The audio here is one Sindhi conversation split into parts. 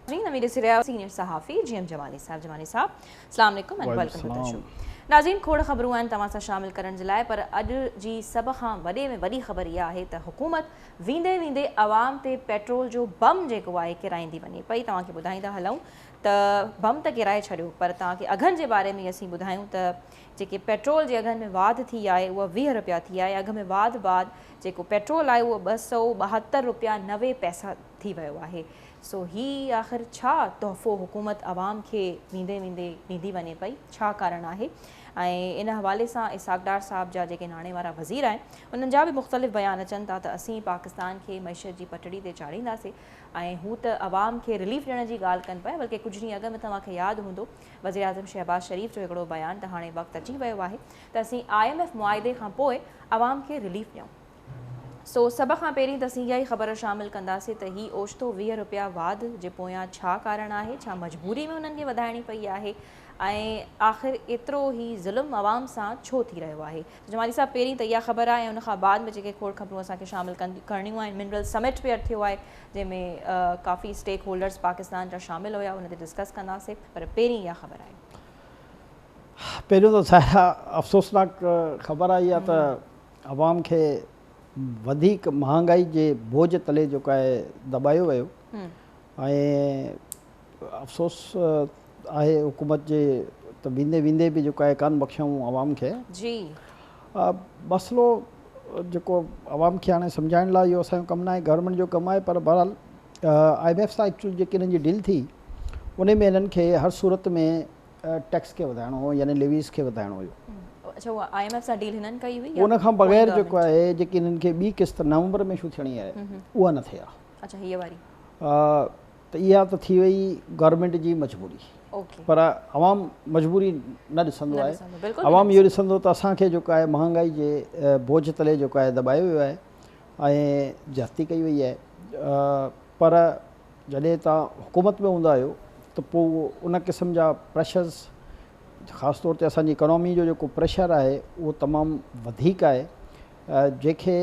اوهين ڏسي رهيا آهيو سينيئر صحافي جي ايم جمالي صاحب. جمالي صاحب، السلام عليڪم and welcome to the show. ناظرين، کوڙ خبرون آهن توهان سان شامل ڪرڻ جي لاء، پر اڄ جي سڀ کان وڏي ۾ وڏي خبر اها آهي ته حڪومت ويندي ويندي عوام تي پيٽرول جو بم جيڪو آهي ڪيرائيندي وڃي پئي. توهان کي ٻڌائيندا هلون ته بم ته ڪيرائي ڇڏيو، پر توهان کي اگهن جي باري ۾ اسين ٻڌايون ته جيڪي پيٽرول جي اگهن ۾ واڌ ٿي آهي، اها 20 رپيا ٿي آهي. اگهه ۾ واڌ بعد جيڪو پيٽرول آهي، اهو 272 رپيا 90 پئسا ٿي ويو آهي. سو هي آخر ڇا تحفو حڪومت عوام کي ويندي ويندي ڏيندي وڃي پئي؟ ڇا ڪارڻ آهي؟ ۽ ان حوالي سان اسحاق ڊار صاحب جا جيڪي ناڻي وارا وزير آهن، انهن جا به مختلف بيان اچن ٿا ته اسين پاڪستان کي معيشت جي پٽڙي تي چاڙهينداسين، ۽ هو ته عوام کي رليف ڏيڻ جي ڳالهه ڪن پيا. بلڪه ڪجهه ڏينهن اڳ ۾ توهان کي ياد هوندو وزيراعظم شهباز شريف جو هڪڙو بيان ته هاڻي وقت اچي ويو آهي ته اسين I M F معاهدي کان پوء عوام کي رليف ڏيون. سو سڀ کان پهرين ته اسين اها ئي خبر شامل ڪنداسين ته هي اوچتو 20 رپيا واڌ جي پويان ڇا ڪارڻ آهي؟ ڇا مجبوري ۾ انهن کي وڌائڻي پئي آهي؟ ۽ آخر ايترو هي ظلم عوام سان ڇو ٿي رهيو آهي؟ جمالي صاحب، پهرين ته اها خبر آهي ۽ ان کان بعد ۾ جيڪي کوڙ خبرون اسان کي شامل ڪرڻيون آهن. منرل سمٽ به ٿيو آهي، جنهن ۾ ڪافي اسٽيڪ هولڊرز پاڪستان جا شامل هيا، ان تي ڊسڪس ڪنداسين، پر پهرين اها خبر آهي. پهريون ته سائره، افسوسناڪ خبر آئي آهي ته عوام کي وڌيڪ مهانگائي جي بوجه تلي جيڪو آهي دٻايو ويو، ۽ افسوس آهي حڪومت جي ته ويندي ويندي به جيڪو آهي ڪانه بخشيائون عوام کي. مسئلو جيڪو عوام کي هاڻي سمجهائڻ لاء اهو اسان جو ڪم ناهي، گورنمينٽ جو ڪم آهي، پر بهرحال I M F سان ايڪچوئل جيڪي هنن جي ڊيل ٿي، ان ۾ هنن کي هر صورت ۾ ٽيڪس کي وڌائڻو هو، يعني ليويز کي وڌائڻو هيو. اڇا، اها I M F سان ڊيل هنن ڪئي هئي؟ ان کان بغير جيڪو آهي، جيڪي هنن کي ٻي قسط نومبر ۾ شروع ٿيڻي آهي، اها نه ٿئي ها. اڇا، هيء واري. ته اها ته ٿي وئي گورنمينٽ جي مجبوري، پر عوام مجبوري نه ڏسندو آهي. عوام اهو ڏسندو ته اسان کي جيڪو آهي مهانگائي جي بوجه تلي جيڪو آهي دٻايو ويو آهي ۽ زيادتي ڪئي وئي آهي. پر جڏهن توهان حڪومت ۾ هوندا آهيو ته پوء ان قسم جا پريشرز، خاص طور تي اسان جي اڪانومي جو جيڪو پريشر آهي، اهو تمام وڌيڪ آهي، جنهن کي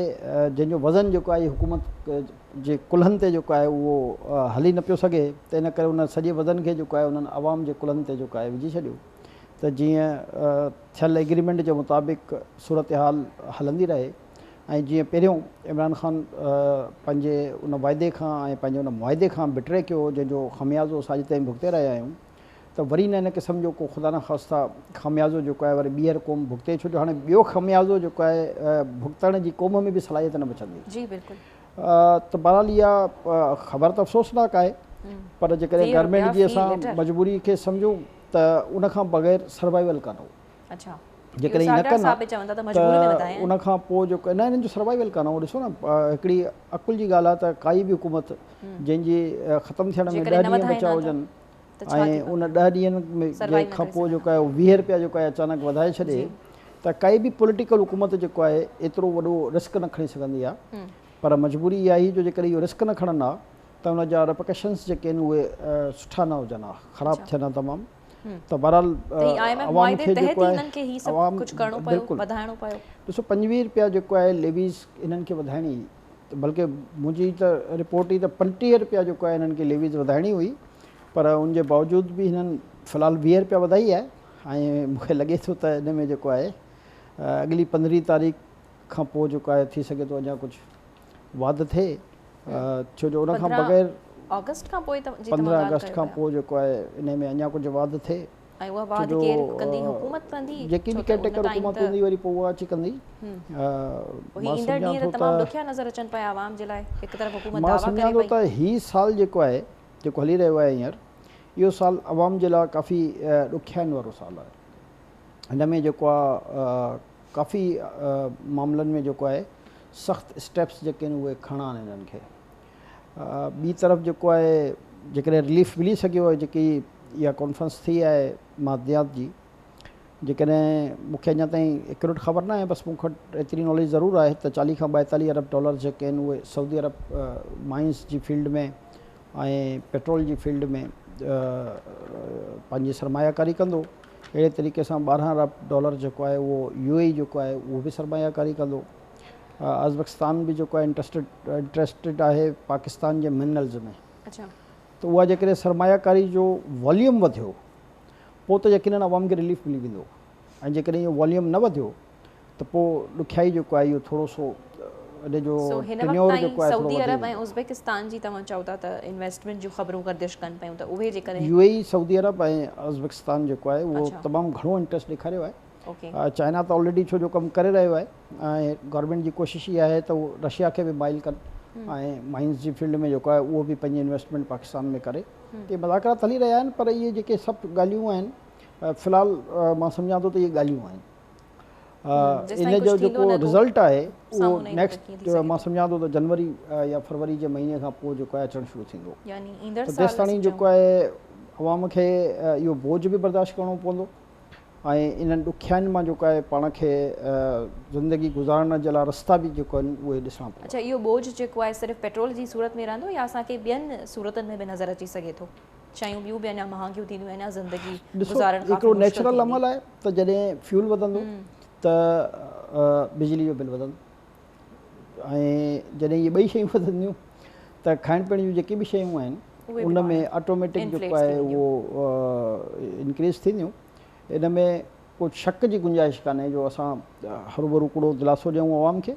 جنهن جو وزن جيڪو آهي حڪومت جي ڪلهن تي جيڪو آهي اهو هلي نه پيو سگهي، ته ان ڪري ان سڄي وزن کي جيڪو آهي انهن عوام جي ڪلهن تي جيڪو آهي وجهي ڇڏيو ته جيئن ٿيل ايگريمينٽ جي مطابق صورتحال هلندي رهي. ۽ جيئن پهريون عمران خان پنهنجي ان واعدي کان ۽ پنهنجي ان معاهدي کان بٽري ڪيو هو، جنهن جو خميازو اسان اڄ تائين ڀڳتي رهيا آهيون، ته وري نه ان قسم جو ڪو خدا نخواسته خميازو جيڪو آهي وري ٻيهر قوم ڀڳتي، ڇو جو هاڻي ٻيو خميازو جيڪو آهي ڀڳتڻ جي قوم ۾ به صلاحيت نه بچندي. جي بلڪل. ته بهرحال اها خبر ته افسوسناڪ آهي، پر جيڪڏهن گورنمينٽ جي اسان مجبوري کي سمجهون ته ان کان بغير سروائيول ڪانه هو. اڇا. جيڪڏهن ائين نه ڪن ها ته ان کان پوء جيڪو نه هنن جو سروائيول ڪانه هو. ڏسو نه، هڪڙي عقل جي ڳالهه آهي ته ڪائي به حڪومت جنهن جي ختم ٿيڻ ۾ 10 ڏينهن بچا هجن ۽ ان 10 ڏينهن ۾ کان پوء جيڪو آهي 20 رپيا جيڪو آهي اچانڪ وڌائي ڇڏي ته ڪائي به پوليٽيڪل حڪومت جيڪو آهي ايترو وڏو رسڪ نه کڻي سگهندي آهي. پر مجبوري اها هئي جو جيڪڏهن اهو رسڪ نه کڻن ها ته ان جا رپرڪشنس جيڪي آهن اهي سٺا نه هجن ها، خراب ٿين ها تمام. ته بهرحال عوام کي جيڪو آهي عوام بلڪل ڏسو، 25 رپيا جيڪو آهي ليويز انهن کي وڌائڻي هئي، بلڪه منهنجي ته رپورٽ هئي ته 35 رپيا جيڪو آهي انهن کي ليويز وڌائڻي هئي، پر ان جي باوجود به هنن في الحال 20 رپيا وڌائي آهي، ۽ مون کي لڳي ٿو ته ان ۾ جيڪو آهي اڳلي 15 تاريخ کان پوء جيڪو آهي ٿي سگهي ٿو اڃا ڪجهه واڌ ٿئي، ڇو جو ان کان بغير آگسٽ کان پوء 15 آگسٽ کان پوء جيڪو آهي ان ۾ اڃا ڪجهه واڌ ٿئي. ۽ اها واڌ ڪير ڪندي؟ حڪومت ڪندي؟ جيڪي به ڪيئر ٽيڪر حڪومت هوندي، وري پوء اها اچي ڪندي. هي ايندڙ ڏينهن ته تمام ڏکيا نظر اچن پيا عوام جي لاء. هڪ طرف حڪومت دعويٰ ڪري پئي. مان سمجهان ٿو ته هي سال جيڪو آهي، جيڪو هلي رهيو آهي هينئر، اهو سال عوام جي لاء ڪافي ڏکيائين وارو سال آهي. هن ۾ جيڪو آهي ڪافي معاملن ۾ جيڪو آهي سخت اسٽيپس جيڪي آهن اهي کڻڻا آهن هنن کي. ٻي طرف جيڪو آهي جيڪڏهن رليف ملي سگهيو آهي، جيڪي اها ڪانفرنس ٿي آهي معدنيات جي، جيڪڏهن مون کي اڃا تائين ايڪيوريٽ خبر نه آهي، بس مون وٽ ايتري ناليج ضرور آهي ته 40 کان 42 ارب ڊالر جيڪي آهن اهي سعودي عرب مائنس جي فيلڊ ۾ ۽ پيٽرول جي فيلڊ ۾ پنهنجي سرمايه ڪاري ڪندو. اهڙي طريقي سان 12 ارب ڊالر جيڪو آهي اهو يو اي اي جيڪو آهي اهو به سرمايه ڪاري ڪندو. ازبڪستان به جيڪو آهي انٽرسٽيڊ آهي پاڪستان جي منرلز ۾. ته اها جيڪڏهن سرماياڪاري جو واليوم وڌيو پوء ته يقينن عوام کي رليف ملي ويندو ۽ جيڪڏهن اهو واليوم نه وڌيو ته پوء ڏکيائي جيڪو آهي اهو ٿورو سو ان جو سو هن وقت ٽينيور تائين جيڪو آهي ٿورو سعودي وڌي عرب ۽ ويندو. ازبڪستان جي توهان چئو ٿا ته انويسٽمينٽ جون خبرون گردش ڪن پيون ته اهي جيڪڏهن. يو اي اي، سعودي عرب ۽ ازبڪستان جيڪو آهي اهو تمام گهڻو انٽريسٽ ڏيکاريو آهي. چائنا ته آلريڊي ڇو جو ڪم ڪري رهيو آهي ۽ گورنمينٽ جي ڪوشش اها آهي ته هو رشيا کي به مائل ڪن ۽ مائنز جي فيلڊ ۾ جيڪو آهي اهو به پنهنجي انويسٽمينٽ پاڪستان ۾ ڪري. اهي مذاڪرات هلي رهيا آهن پر اهي جيڪي سڀ ڳالهيون آهن في الحال مان سمجهان ٿو ته اهي ڳالهيون آهن. ان جو جيڪو رزلٽ آهي اهو نيڪسٽ مان سمجهان ٿو ته جنوري يا فروري جي مهيني کان پوء جيڪو آهي اچڻ شروع ٿيندو ته تيستاڻي جيڪو آهي عوام کي اهو بوجهه به برداشت ڪرڻو پوندو ۽ انهن ڏکيائين مان جيڪو آهي پاڻ کي زندگي گذارڻ جي لاء رستا به جيڪو آهن اهي ڏسڻا پوندا. اڇا اهو بوجهه جيڪو آهي صرف پيٽرول جي صورت ۾ رهندو يا اسان کي ٻين صورتن ۾ به نظر اچي سگهي ٿو؟ شيون ٻيون به اڃا مهانگيون ٿينديون اڃا زندگي ڏسو گذارڻ ڪافي هڪڙو مشڪل نيچرل ٿيندي. عمل آهي ته جڏهن فيول وڌندو ته بجلي جو بل وڌندو ۽ جڏهن اهي ٻئي شيون وڌنديون ته کائڻ پيئڻ جون جيڪي به شيون آهن ان ۾ آٽوميٽڪ جيڪو آهي اهو انڪريز ٿينديون. ان ۾ ڪو شڪ جي گنجائش ڪانهي جو اسان هروڀرو ڪوڙو دلاسو ڏيون عوام کي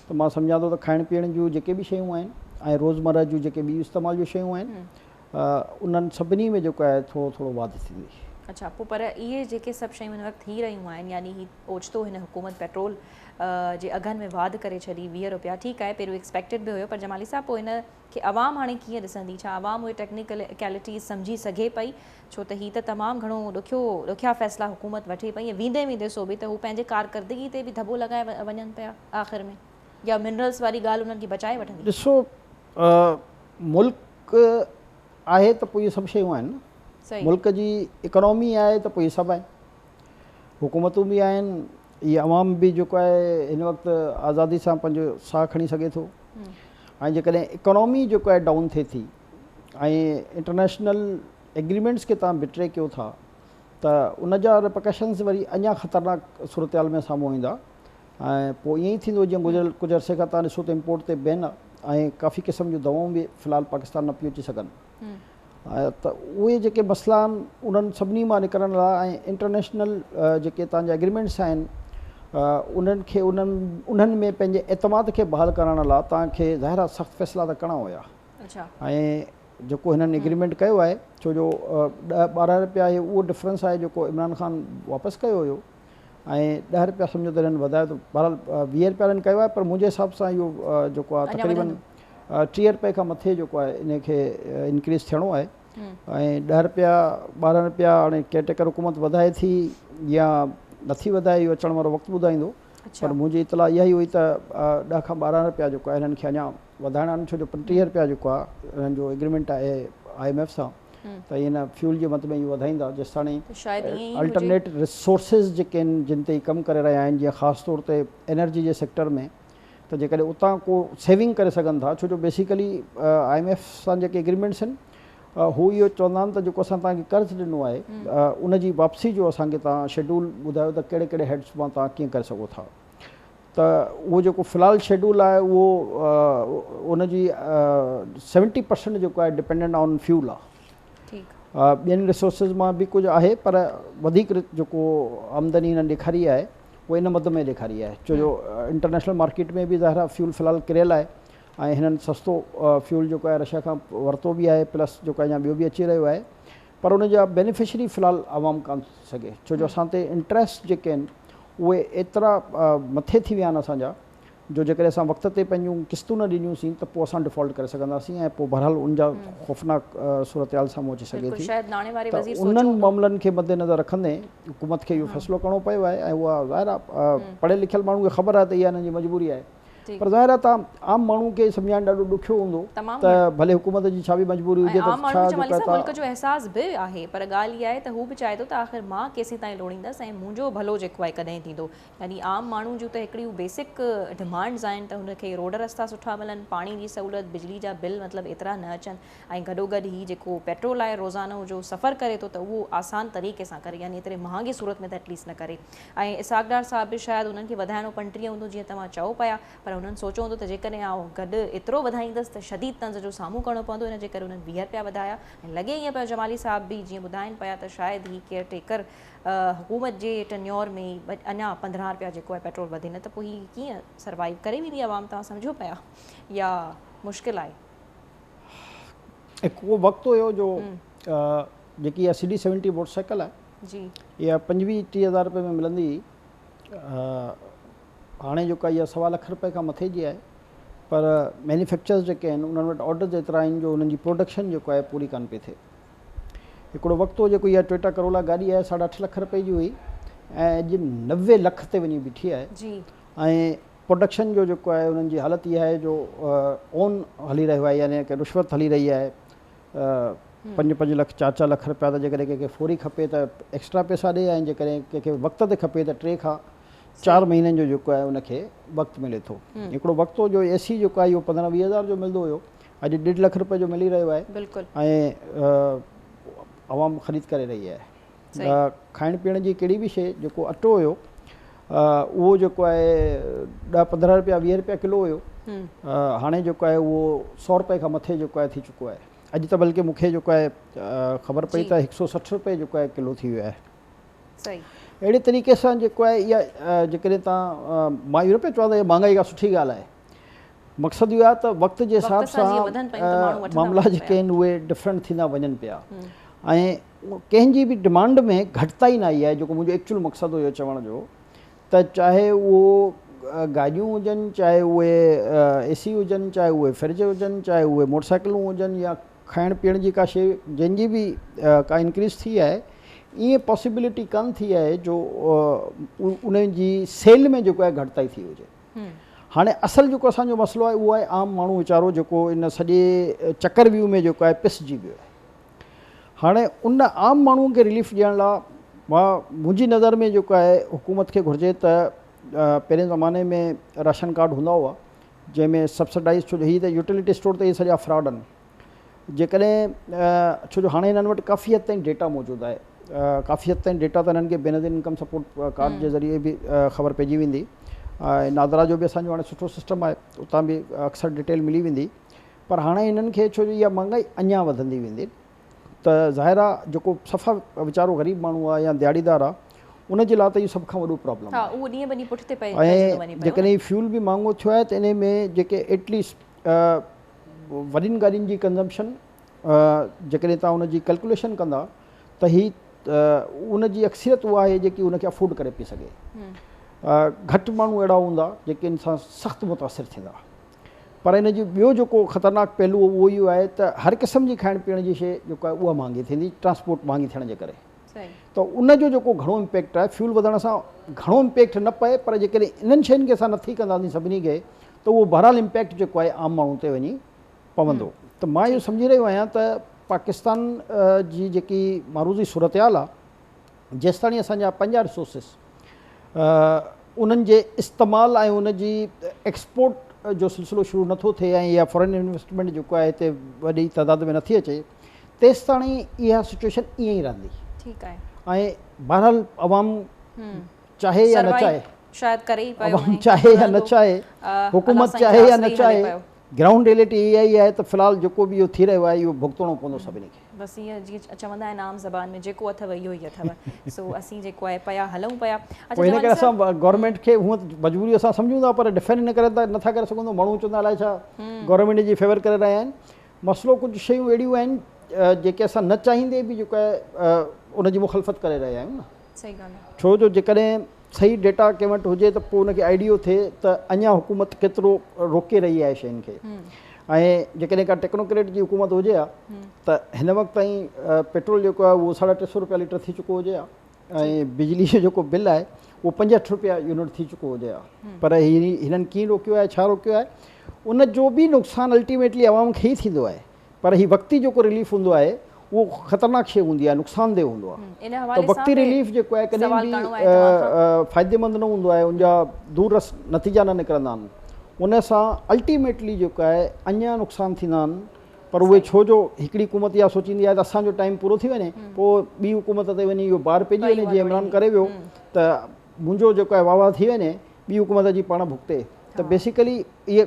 ته مان سمجهان ٿو ته کائڻ پيئڻ جون جيڪي به شيون آهن ۽ روزمره جون جيڪي ٻيون استعمال جون شيون آهن انهن سڀني ۾ جيڪو آهي ٿورو ٿورو واڌ ٿيندي. اڇا پوء پر اهي جيڪي سڀ شيون هن وقت ٿي رهيون آهن يعني هي اوچتو هن حڪومت پيٽرول جي اگهن ۾ واڌ ڪري ڇڏي 20 روپيا ٺيڪ آهي پهريون ايڪسپيڪٽيڊ به هيو پر جمالي صاحب پوء ان کي عوام هاڻي ڪيئن ڏسندي ڇا عوام اهي ٽيڪنيڪلٽيز سمجهي سگهي پئي ڇو ته هي ته تمام گهڻو ڏکيو ڏکيا فيصلا حڪومت وٺي پئي ۽ ويندي ويندي سو به ته هو پنهنجي ڪارڪردگي تي به ڌٻو لڳائي وڃن پيا آخر ۾ يا منرلز واري ڳالهه انهن کي بچائي وٺندي. ڏسو ملڪ آهي ته پوء اهي سڀ شيون آهن نه ملڪ جي اڪانامي آهي ته پوء اهي سڀ آهن حڪومتون به آهن اهي عوام به جيڪو آهي هن وقت آزادي سان پنهنجو ساهه کڻي سگهي ٿو ۽ جيڪڏهن اڪانامي جيڪو آهي ڊائون ٿئي ٿي ۽ انٽرنيشنل ايگريمينٽس کي توهان بٽري ڪيو ٿا ته ان جا ريپرڪشنز وري اڃا خطرناڪ صورتحال ۾ سامهون ايندا ۽ پوء ائين ئي ٿيندو جيئن گذريل ڪجهه عرصي کان توهان ڏسو ته امپورٽ تي بين آهي ۽ ڪافي قسم جون دوائون به في الحال پاڪستان نه پيون اچي سگهن ته اهي جيڪي مسئلا آهن انهن سڀني مان نڪرڻ لاء ۽ انٽرنيشنل جيڪي توهان جا ايگريمينٽس آهن انهن کي انهن انهن ۾ پنهنجي اعتماد کي بحال ڪرڻ لاء توهان کي ظاهر آهي سخت فيصلا ته ڪرڻا هيا ۽ جيڪو هنن ايگريمينٽ ڪيو آهي ڇو جو 10 12 رپيا هي اهو ڊفرنس آهي جيڪو عمران خان واپس ڪيو هيو ۽ 10 رپيا سمجهو ته هنن وڌايو ته بهرحال 20 رپيا هنن ڪيو آهي پر منهنجي حساب سان اهو جيڪو آهي تقريبن 30 رپئي کان مٿي جيڪو آهي ان کي انڪريز ٿيڻو آهي ۽ 10 رپيا 12 رپيا هاڻي ڪيئر ٽيڪر حڪومت وڌائي ٿي يا نٿي وڌائي اهو اچڻ وارو وقت ٻڌائيندو پر منهنجي اطلاع اها ئي هئي ته 10 کان 12 رپيا جيڪو آهي هنن کي اڃا وڌائڻا آهن ڇو جو 35 رپيا جيڪو آهي هنن جو ايگريمينٽ آهي I M F سان ته هن فيول جي مد ۾ اهو وڌائيندا جيستاڻي الٽرنيٽ ريسورسز جيڪي آهن جن تي هي ڪم ڪري رهيا آهن جيئن خاص طور تي انرجي جي سيڪٽر ۾ ته جيڪڏهن اتان ڪو سيونگ ڪري سگهن ٿا ڇو جو بيسيڪلي I M F سان جيڪي ايگريمينٽس آهن هو اهو چوندا آهن ته جيڪو اسان توهان کي قرض ڏنو آهي ان جي واپسي جو اسان کي توهان شيڊول ٻڌايو ته ڪهڙي ڪهڙي هيڊس مان توهان ڪيئن ڪري سگهو ٿا ته اهو جيڪو في الحال شيڊول آهي اهو ان جي 70% جيڪو آهي ڊپينڊنٽ آن فيول آهي ٻين ريسورسز مان به ڪجهه آهي پر وڌيڪ جيڪو آمدني هنن ڏيکاري آهي اهو ان مد ۾ ڏيکاري آهي ڇو جو انٽرنيشنل مارڪيٽ ۾ به ظاهر آهي فيول في الحال ڪريل آهي ۽ هنن سستو فيول جيڪو آهي رشيا کان ورتو به آهي پلس جيڪو اڃا ٻيو به اچي رهيو آهي پر ان جا بينيفشري في الحال عوام ڪانه ٿو ٿي سگهي ڇو جو اسان تي انٽريسٽ جيڪي آهن اهي ايترا مٿي ٿي ويا آهن اسان جا جو جيڪڏهن اسان وقت تي پنهنجون قسطون نه ڏنيون سين ته پوء اسان ڊيفالٽ ڪري سگهنداسين ۽ پوء بهرحال ان جا خوفناڪ صورتحال سامهون اچي سگهي ٿي ته انهن معاملن کي مد نظر رکندي حڪومت کي اهو فيصلو ڪرڻو پيو آهي ۽ اها ظاهر آهي پڙهيل لکيل ماڻهو کي خبر آهي ته اها انهن جي مجبوري آهي پر ظاهر آهي ته عام ماڻهو کي سمجهائڻ ڏاڍو ڏکيو هوندو ته ڀلي حڪومت جي ڇا به مجبوري هجي ته ڇا جيڪو آهي ته ملڪ جو احساس به آهي پر ڳالهه اها آهي ته هو به چاهي ٿو ته آخر مان ڪيسين تائين لوڙيندس ۽ منهنجو ڀلو جيڪو آهي ڪڏهن ٿيندو يعني عام ماڻهو جون ته هڪڙيون بيسڪ ڊمانڊز آهن ته هن کي روڊ رستا سٺا ملن پاڻي جي سهولت بجلي جا بل مطلب ايترا نه اچن ۽ گڏوگڏ هي جيڪو پيٽرول آهي روزانو جو سفر ڪري ٿو ته اهو آسان طريقي سان ڪري يعني ايتري مهانگي صورت ۾ ته ايٽليسٽ نه ڪري ۽ اسحاق ڊار صاحب به شايد انهن کي وڌائڻو 35 هوندو جيئن توهان چئو پيا پر هنن سوچيو هوندو ته جيڪڏهن آئون گڏ ايترو وڌائيندس ته شديد طنز جو سامهون ڪرڻو پوندو، ان جي ڪري انهن 20 رپيا وڌايا ۽ لڳي ائين پيو جمالي صاحب به جيئن ٻڌائين پيا ته شايد هي ڪيئر ٽيڪر حڪومت جي ٽنيور ۾ ئي اڃا 15 رپيا جيڪو آهي پيٽرول وڌي نه ته پوء هي ڪيئن سروائيو ڪري ويندي عوام توهان سمجهو پيا يا مشڪل آهي؟ هڪ وقت هيو جو جيڪي اها سي ڊي 70 موٽر سائيڪل آهي جي اها 25 30 هزار رپئي ۾ ملندي هئي، هاڻي جيڪا اها سوا لک رپئي کان مٿي جي آهي پر مينوفيڪچرز جيڪي آهن انهن وٽ آرڊرز ايترا آهن جو انهن جي پروڊڪشن جيڪو آهي پوري ڪانه پئي ٿئي. هڪڙو وقت هو جيڪو اها ٽويوٽا ڪرولا گاڏي آهي ساڍا اٺ لک رپئي جي هئي ۽ اڄ 90 لک تي وڃي بيٺي آهي ۽ پروڊڪشن جو جيڪو آهي انهن جي حالت اها آهي جو اون هلي رهيو آهي يعني ڪه رشوت هلي رهي آهي 5 5 لک 4 4 لک رپيا ته جيڪڏهن ڪنهن کي فوري کپي ته ايڪسٽرا پئسا ڏي ۽ جيڪڏهن ڪنهن کي وقت تي کپي ته 3 کان 4 مهينن جو جيڪو آهي ان کي وقت ملي ٿو. هڪڙو وقت هو جو اي سي جيڪو آهي اهو 15 20 هزار جو ملندو هيو اڄ 1.5 لک رپئي جو ملي رهيو آهي ۽ عوام خريد ڪري رهي آهي. کائڻ پيئڻ جي ڪهڙي به شيء جيڪو اٽو هيو اهو جيڪو آهي 10 15 رپيا 20 رپيا ڪلو هيو هاڻي جيڪو آهي اهو 100 رپئي کان مٿي جيڪو آهي ٿي چڪو آهي. اڄ ته بلڪه مون کي جيڪو آهي خبر پئي ته 160 رپئي جيڪو آهي ڪلو ٿي ويو آهي. اهڙي طريقي سان جيڪو آهي اها جيڪڏهن توهان مان اهو نه پيو چوان ته اها مهانگائي ڪا سٺي ڳالهه آهي مقصد اهو آهي ته وقت جي حساب سان معاملا جيڪي آهن اهي ڊفرنٽ ٿيندا وڃن پيا ۽ ڪنهن جي به ڊمانڊ ۾ گهٽتائي نه آئي آهي جيڪو منهنجو ايڪچوئل مقصد هيو چوڻ جو ته چاهي اهو گاڏيون هجن چاهي اهي اي سي هجن چاهي اهي فرج هجن چاهي اهي موٽر سائيڪلون هجن يا کائڻ پيئڻ جي ڪا شيء جنهن جي به ڪا انڪريز ٿي آهي ائين پاسيبلٽي ڪانه ٿي آهي جو ان جي سيل ۾ جيڪو آهي گهٽتائي ٿي هجي. هاڻي اصل جيڪو اسان جو مسئلو آهي اهو آهي عام ماڻهو ويچارو جيڪو ان سڄي چڪر ويو ۾ جيڪو آهي پسجي ويو آهي. هاڻي ان عام ماڻهو کي رليف ڏيڻ لاء مان منهنجي نظر ۾ جيڪو آهي حڪومت کي گهرجي ته پهرين زماني ۾ راشن ڪارڊ هوندا هئا جنهن ۾ سبسڊائز ڇو جو هي ته يوٽيلٽي اسٽور ته اهي سڄا فراڊ آهن جيڪڏهن ڇو جو هاڻي هنن وٽ ڪافي حد تائين ڊيٽا موجود آهي ڪافي حد تائين ڊيٽا ته هنن کي بينظير انڪم سپورٽ ڪارڊ جي ذريعي به خبر پئجي ويندي ۽ نادرا جو به اسانجو هاڻي سٺو سسٽم آهي اتان به اڪثر ڊيٽيل ملي ويندي پر هاڻي هنن کي ڇو جو اها مهانگائي اڃا وڌندي ويندي ته ظاهر آ جيڪو صفا ويچارو غريب ماڻهو آ يا دياڙيدار آ ان جي لاء ته اهو سڀ کان وڏو پرابلم آهي. ها اهو ڏينهن به ڏينهن پٺتي پئجندو وڃي پيو. ۽ جيڪڏهن فيول به مهانگو ٿيو آهي ته انهي ۾ جيڪي ايٽليسٽ وڏين گاڏين جي ڪنزمپشن جيڪڏهن توهان ان جي ڪلڪوليشن ڪندا ته هي ان جي اڪثريت اها آهي جيڪي ان کي افورڊ ڪري پئي سگهي. گهٽ ماڻهو اهڙا هوندا جيڪي ان سان سخت متاثر ٿيندا. پر ان جو ٻيو جيڪو خطرناڪ پهلو اهو اهو آهي ته هر قسم جي کائڻ پيئڻ جي شيء جيڪا آهي اها مهانگي ٿيندي ٽرانسپورٽ مهانگي ٿيڻ جي ڪري ته ان جو جيڪو گهڻو امپيڪٽ آهي فيول وڌڻ سان گهڻو امپيڪٽ نه پئي پر جيڪڏهن انهن شين کي اسان نٿي ڪنداسين سڀني کي ته اهو بهرحال امپيڪٽ جيڪو آهي عام ماڻهو تي وڃي پوندو ته مان اهو سمجهي رهيو آهيان ته پاڪستان جي جيڪي معروضي صورتحال آهي جيستاڻي اسان جا پنهنجا ريسورسز انهن جي استعمال ۽ ان جي ايڪسپورٽ جو سلسلو شروع نٿو ٿئي ۽ اها فارين انويسٽمينٽ جيڪو آهي هتي وڏي تعداد ۾ نٿي اچي تيستاڻي اها سچويشن ائين ئي رهندي. ٺيڪ آهي. ۽ بهرحال عوام چاهي يا نه چاهي شايد ڪري ئي پيو عوام چاهي يا نه چاهي حڪومت چاهي يا نه چاهي گرائونڊ ريئلٽي اها ئي آهي ته في الحال جيڪو به اهو ٿي رهيو آهي اهو ڀڳتڻو پوندو سڀني کي. بس ائين جيئن چوندا آهن عام زبان ۾ جيڪو اٿو اهو ئي اٿو سو اسين جيڪو آهي پيا هلون پيا. اڇا ان ڪري اسان گورنمينٽ کي هونء ته مجبوري اسان سمجهون ٿا پر ڊفينڊ ان ڪري ته نٿا ڪري سگهون ته ماڻهو چوندا الائي ڇا گورنمينٽ جي فيور ڪري رهيا آهن مسئلو ڪجهه شيون اهڙيون آهن جيڪي اسان نه چاهيندي به جيڪو آهي ان جي مخالفت ڪري رهيا آهيون نه صحيح ڳالهه آهي. ڇو جو جيڪڏهن صحيح ڊيٽا ڪنهن وٽ هجي ته پوء ان کي آئيڊيو ٿئي ته اڃا حڪومت ڪيترو روڪي رهي آهي شين کي ۽ جيڪڏهن ڪا ٽيڪنوڪريٽ جي حڪومت هجي ها ته هن وقت تائين پيٽرول جيڪو آهي اهو 350 روپيا ليٽر ٿي چڪو هجي ها ۽ بجلي جو جيڪو بل آهي اهو 65 روپيا يونٽ ٿي چڪو هجي ها پر هي هنن ڪيئن روڪيو آهي ڇا روڪيو آهي ان جو به نقصان الٽيميٽلي عوام کي ئي ٿيندو آهي پر هي وقتي جيڪو رليف هوندو آهي اهو خطرناڪ شيء هوندي آهي نقصان ده هوندو آهي ته وقتي رليف جيڪو آهي ڪڏهن به فائديمند نه هوندو آهي ان جا دور رس نتيجا نه نڪرندا آهن ان سان الٽيميٽلي جيڪو آهي اڃا نقصان ٿيندا آهن پر اهي ڇو جو هڪڙي حڪومت اها سوچيندي آهي ته اسان جو ٽائيم پورو ٿي وڃي پوء ٻي حڪومت تي وڃي اهو بار پئجي وڃي جيئن عمران ڪري ويو ته منهنجو جيڪو آهي واهه واهه ٿي وڃي ٻي حڪومت اچي پاڻ ڀڳتي. ته بيسيڪلي اهي